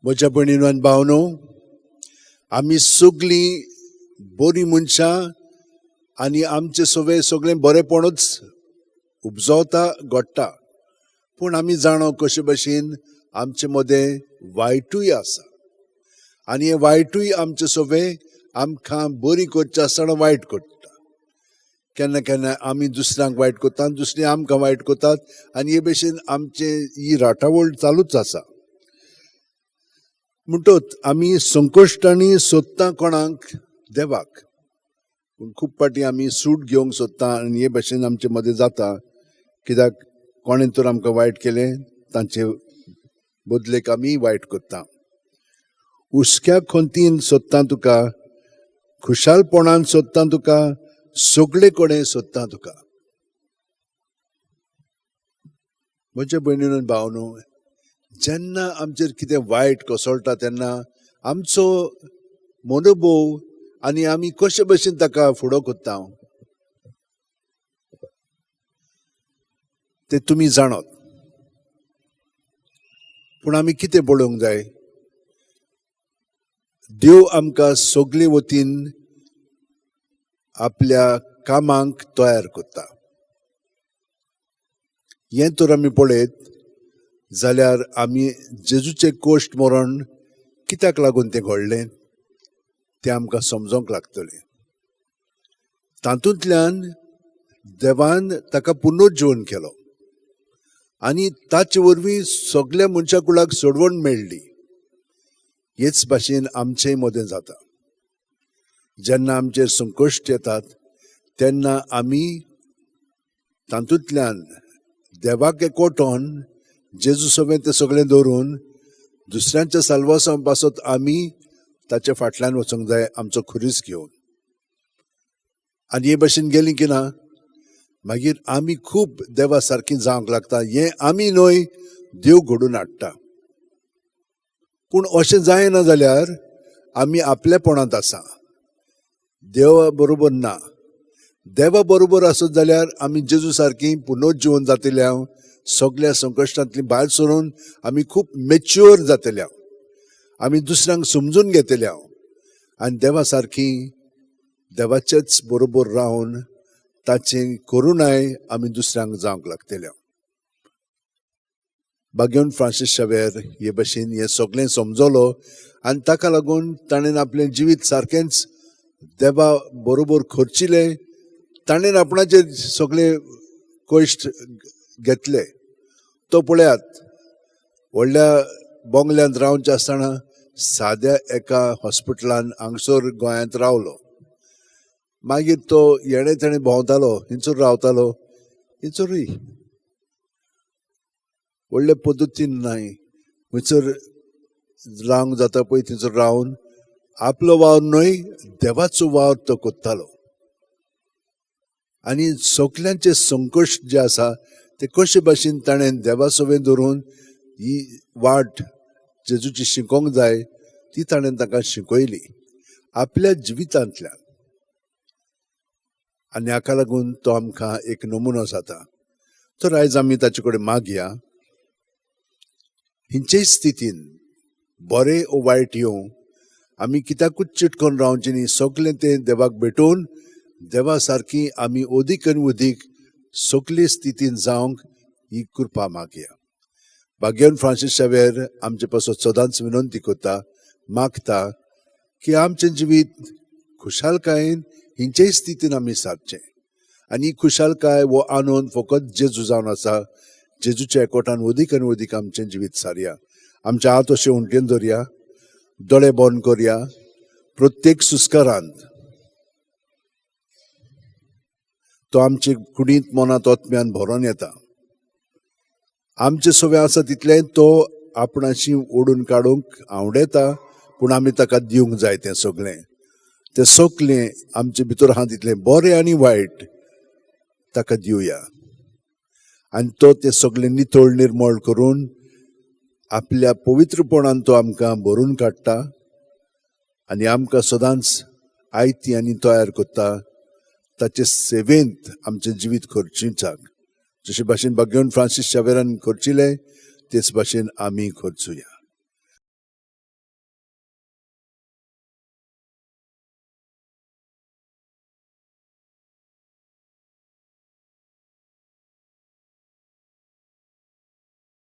म्हज्या भयणीनो आनी भावनो, आमी सगळीं बरीं मनशां आनी आमचे सगळें सगळें बरेपणूच उपजवता घडटा, पूण आमी जाणो कशे भशेन आमचे मदें वायटूय आसा आनी हें वायटूय आमचे सगळें आमकां बरी करचें आसतना वायट करता. केन्ना केन्ना आमी दुसऱ्यांक वायट करता, दुसरीं आमकां वायट करतात आनी हे भशेन आमचें ही राटावळ चालूच आसा. म्हणटच आमी संकश्टांनी सोदता कोणाक? देवाक. पूण खूब फावटी आमी सूट घेवंक सोदता आनी हे भशेन आमचे मदें जाता, कित्याक कोणें तर आमकां वायट केलें तांचे बदलेक आमी वायट करता. हुस्क्या खंतीन सोदता तुका, खुशालपणान सोदता तुका, सगळे कडेन सोदता तुका. म्हज्या भयणीन भावनो, जेन्ना आमचेर कितें वायट कोसळटा तेन्ना आमचो मनोभोव आनी आमी कशे भशेन ताका फुडो करता ते तुमी जाणत. पूण आमी कितें पळोवंक जाय? देव आमकां सगळे वतीन आपल्या कामाक तयार करता. हें तर आमी पळयत जाल्यार आमी जेजूचें कोश्ट मरण कित्याक लागून तें घडलें तें आमकां समजोंक लागतलें. तातूंतल्यान देवान ताका पुनर्जीवन केलो आनी ताचे वरवीं सगल्या मनशा कुळाक सोडवण मेळ्ळी. हेच भाशेन आमचेय मदें जाता. जेन्ना आमचेर संकश्ट येतात तेन्ना आमी तातूंतल्यान देवाक एकवटोन जेजू सगळें तें सगळें दवरून दुसऱ्यांच्या साल्वासां पासत आमी ताच्या फाटल्यान वचूंक जाय, आमचो खुरीस घेवन. आनी हे भशेन गेली की ना मागीर आमी खूब देवा सारकी जावंक लागता. हें आमी न्हय, देव घडून हाडटा. पूण अशें जायना जाल्यार आमी आपलेपणांत आसा, देवा बरोबर ना. देवा बरोबर आसत जाल्यार आमी जेजू सारकी पुनर्जीवन जातले हांव, सगल्या संकश्टांतली भायर सरून आमी खूब मेच्युअर जातले हांव, आमी दुसऱ्यांक समजून घेतले हांव आनी देवा सारकी देवाचेच बरोबर रावन ताचे करुणाय आमी दुसऱ्यांक जावंक लागतले हांव. बागेवन फ्रांसीस शावेर हे भशेन हें सगळें समजलो आनी ताका लागून ताणें आपलें जिवीत सारकेंच देवा बरोबर खर्चिलें. ताणें आपणाचेर सगळे कश्ट घेतले. तो पळयात व्हडल्या बंगल्यांत रावचे आसतना साद्या एका हॉस्पिटलान हांगसर गोंयांत रावलो. मागीर तो येणे तेणे भोंवतालो, हिंचर रावतालो, हिंचरूय व्हडले पद्दतीन न्हय, खंयसर रावंक जाता पळय थंयसर रावन आपलो वावर न्हय देवाचो वावर तो करतालो. आनी सगल्यांचे संकश्ट जे आसा ते कशे भाशेन ताणें देवा सवें धरून ही वाट जेजूची शिकोवंक जाय ती ताणें ताका शिकयली आपल्या जिवितांतल्यान. आनी हाका लागून तो आमकां एक नमुनो जाता. तर आयज आमी ताचे कडेन मागया, हिंचेय स्थितीन बरें ओ वायट येवं आमी कित्याकूच चिटकोन रावचें न्ही. सगलें तें देवाक भेटोवन देवा सारकी आमी अदीक आनी अदीक सगले स्थितीन जावंक ही कृपा मागया. भाग्यवन फ्रांसीस शावेर आमचे पासत सदांच विनंती करता, मागता की आमचें जिवीत खुशालकायेन हिंचेय स्थितीन आमी सारचें. आनी ही खुशालकाय हो आनंद फकत जेजू जावन आसा. जेजूच्या एकवटान अदीक आनी अदीक आमचें जिवीत सारया. आमचे हात अशें उंटेन दवरया, दोळे बंद करया. प्रत्येक सुस्कारांत तो आमचे कुडींत मनांत आत्म्यान भरोन येता. आमचे सगळें आसा तितलें तो आपणाशी ओडून काडूंक आवडेता, पूण आमी ताका दिवंक जाय तें सगळें. तें सगळें आमचे भितर आहा तितलें बरें आनी वायट ताका दिवया आनी तो तें सगळें नितळ निर्मळ करून आपल्या पवित्रपणान तो आमकां भरून काडटा आनी आमकां सदांच आयती आनी तयार करता ताचे सेवेंत आमचें जिवीत खर्चिचाक. जशे भाशेन भाग्यवन फ्रांसीस शावेरान खर्चिलें तेच भाशेन आमी खर्चुया.